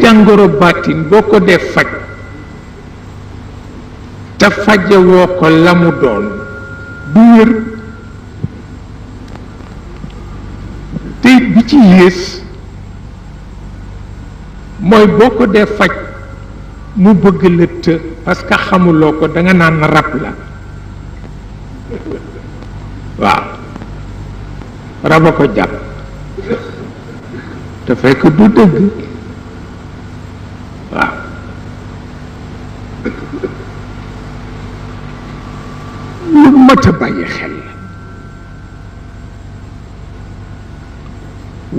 jàngoro Batine boo ko dee faj te faje woo ko la mu doon du wér. te bi ci yées mooy boo ko dee faj mu bëgg la të parce que xamuloo ko da nga naan rab la waaw raba ko jàpp te fekk du dëgg waaw lu mat a bàyyi xel la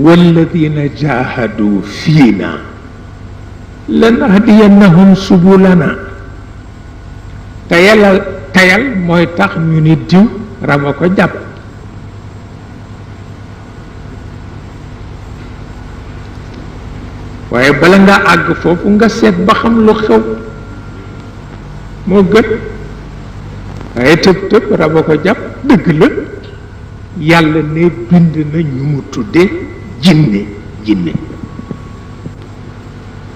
walladina jahadu fiina lanahdiyannahum subulana tayal mooy tax ñu ni diw raba ko jàpp waaye bala nga àgg foofu nga seet ba xam lu xew moo gën waaye tëb raba ko jàpp dëgg la yàlla ne bind na ñu mu tudde jinne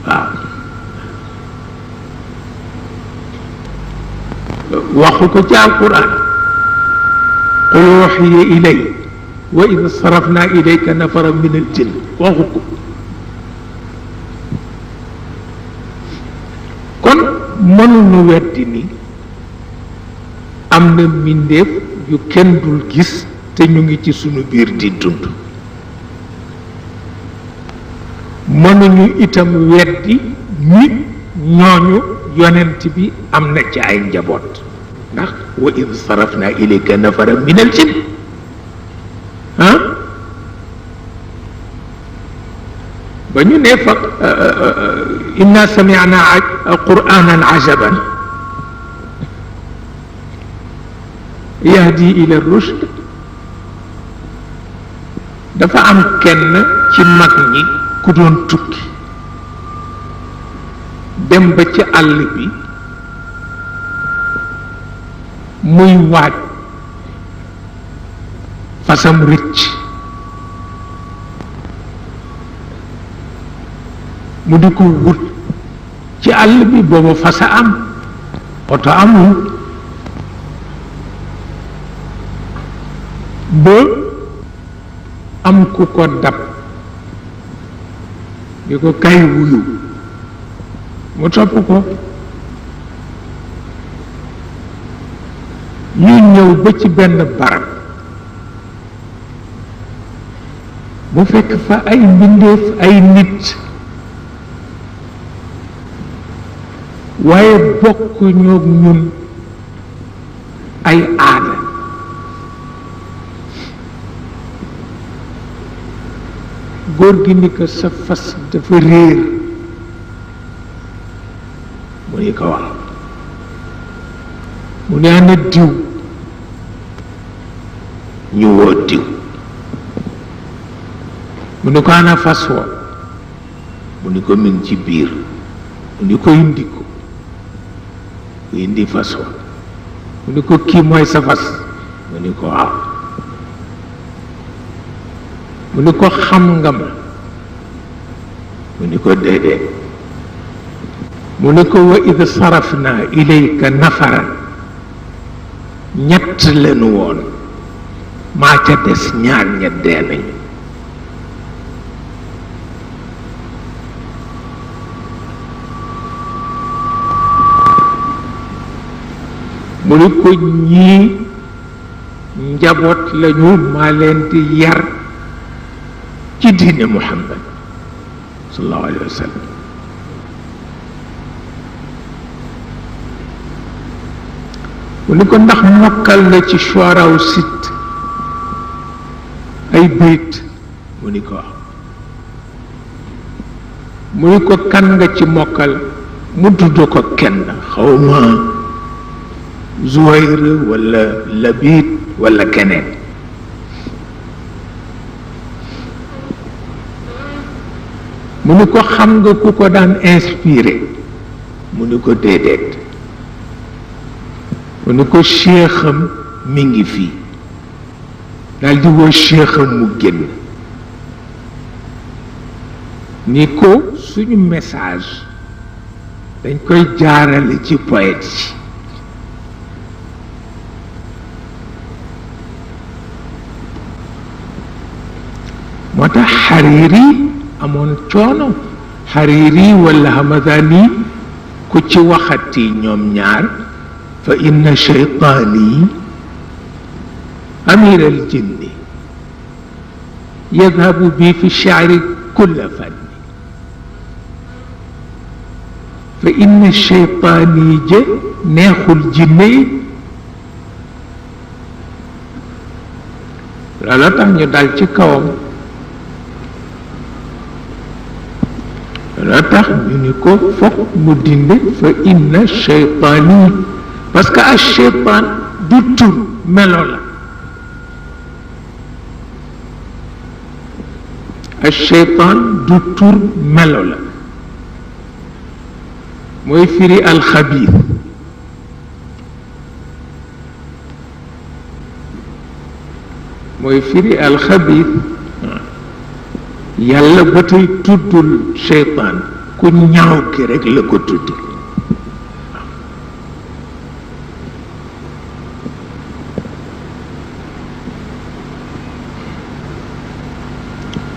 waaw waxu ko ci alquran qul uxiya ilay wa id sarafna ilayka nafara min al jinn waxu ko kon mënuñu weddi ni am na mbindeef yu kenn dul gis te ñu ngi ci sunu biir di dund mënuñu itam weddi nit ñooñu yonent bi am na ci ay njaboot ndax wa id sarafna ilayka nafara min al jinn ba ñu ne fa inna sami'na qur'anan ajaban yahdi ila rushd dafa am kenn ci mag ñi ku doon tukki dem ba ci àll bi muy waaj fasam rëcc mu di ko wut ci àll bi booba fasa am oto amul ba am ku ko dab di ko kay wuyu mu topp ko ñu ñëw ba ci benn barab mu fekk fa ay mbindeef ay nit waaye bokk ñoo ñun ay aada góor gi ni ko sa fas dafa réer mu ni ko wax mu ne ana diw ñu woo diw mu ni ko ana fas wa mu ni ko min ci biir mu ni ko indi ko ku indi fas wa mu ni ko kii mooy sa fas mu ni ko waaw mu ni ko xam nga ma mu ni ko déedéet mu ni ko wa id sarafna ilayka nafaran ñett lañu woon maa ca des ñaar ña dee nañu mu ni ko ñii njaboot lañu maa leen di yar ci diine Muhammad sallallahu alayhi wa sallam mu ni ko ndax mokkal na ci Shuaraaw sit ay bayt mu ni ko mu ni ko kan nga ci mokkal mu tudd ko kenn xawma Zuhayr wala Labid wala keneen mu ni ko xam nga ku ko daan inspiré mu ni ko déedéet mu ni ko cheikham mi ngi fii daal di woo cheikham mu génn ni ko suñu message dañ koy jaarale ci poète yi moo tax Hariri amoon coono Hariri wala Hamadani ku ci waxati ñoom ñaar fa inna shaytaani amir al jinni yadhabu bi fi shi'ri kulla fanni fa inna shaytaani je neexul jinne loola tax ñu dal ci kawam loola tax ñu ni ko fokk mu dindi fa inna shaytaani parce que a shaytaan du tur melo la a shaytaan du tur melo la mooy firi alxabiir mooy firi alxabiir yàlla ba tey tuddul shaytaan ku ñaaw ki rek la ko tudd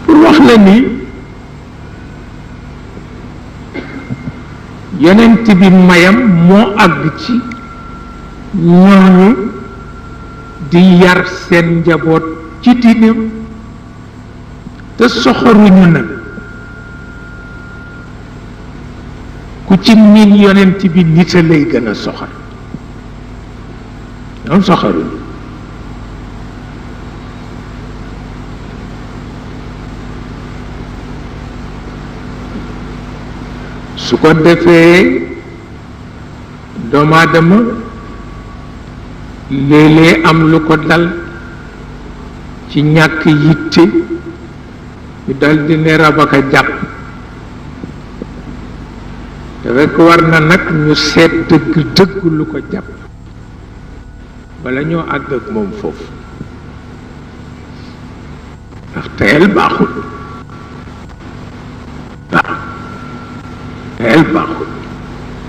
pour wax la ni yonent bi mayam moo àgg ci ñooñu di yar seen njaboot ci diineem te soxoruñu nag ku ci miin yonent bi nit a lay gën a soxor ñoom soxoruñu su ko defee doomu aadama léeg-léeg am lu ko dal ci ñàkk yitte ñu dal di ne rab ak a jàpp te fekk war na nag ñu seet dëgg dëgg lu ko jàpp bala ñoo àgg ak moom foofu ndax teyel baaxul waaw teyel baaxul